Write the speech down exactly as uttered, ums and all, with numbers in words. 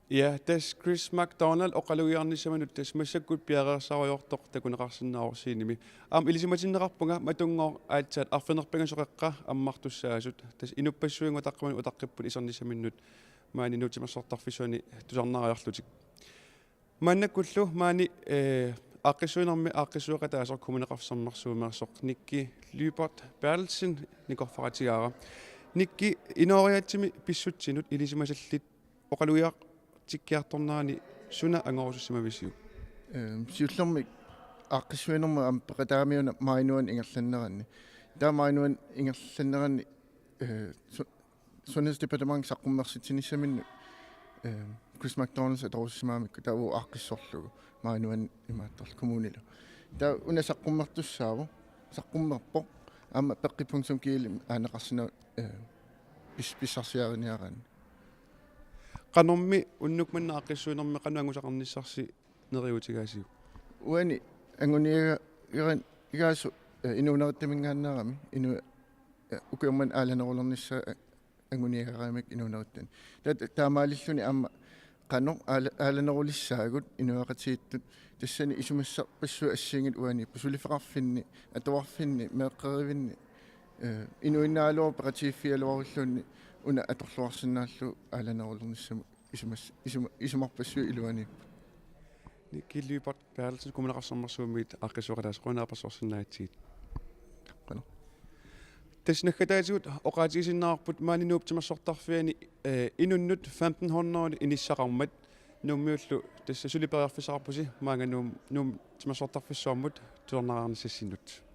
Ja, tassa Chris MacDonald oqalugiarnissaminut tassa massakkut piareersarujortoq takuneqarsinnaavoq scenemi. Aamma ilisimatinneqarpunga matunngooq aatsaat arfineq-pingasut qeqqa ammartussaasut. Tassa inuppassuit angutaqqimmani utaqqipput isernissaminnut maani Nuup Timersortarfissuani tusarnaariarlutik. Maannakkullu maani, eh, aaqqissuinermi aaqqissueqataasoq Kommuneqarfik Sermersuumeersoq Nikki Lyberth Berthelsen nikorfaqatigaara. Nikki, inooriaatsimi pissutsinut ilisimasallit oqalugiartikkiartornerani suna angorusussimavisiuk? Ehm, siullermik aaqqissuinermut aamma peqataamiuna maajunuani ingerlanneranni. Taava maajunuani ingerlanneranni, eh, su-, Sundhedsdepartement saqqummersitsinissaminnut, eh, Chris MacDonald atorusussimagamikkit taava aaqqissorlugu maajunuani imaattorlu kommunilu. Taava una saqqummertussaavoq, saqqummerpoq, aamma peqqi punktum gl-imi aaneqarsinnaavoq, eh, pis-, pissarsiariniaraanni. Qanormi unnuk manna aaqqissuinermi qanoq angusaqarnissarsi neriuutigaasiuk? Uani anguniaga-, iran-, igaasu, eh, inuunerittaminngaanneerami, inu-, eh, ukiormanna aalanerulernissaa, eh, anguniagarigamikku inuunerittani. Taava ta-, taamaalilluni aamma qanoq aala-, aalanerulissaagut inuiaqatigiittut tassani isumassarpassuit assigiinngitsut uaniipput suliffeqarfinni, atuarfinni, meeqqerivinni, eh, inuinnaagaluarutta peqatigiiffigaluarulluunniit una atorluarsinnaallugu aalanerulernissamut isumas-, isuma-, isumarpassuit iluaniipput. Nikki Lyberth Berthelsen Kommuneqarfik Sermersuumiit aaqqissueqataasoq, qujanaq apersorsinnaagatsigit. Qujanaq. Tassa naggataatigut oqaatigisinnaavarput maani Nuup Timersortarfiani, eh, inunnut femten hundrede inissaqarmat. Nuummiullu tassa suli periarfissaqarpusi maanga Nuum-, Nuup Timersortarfissuarmut tusarnaariarnissassinnut.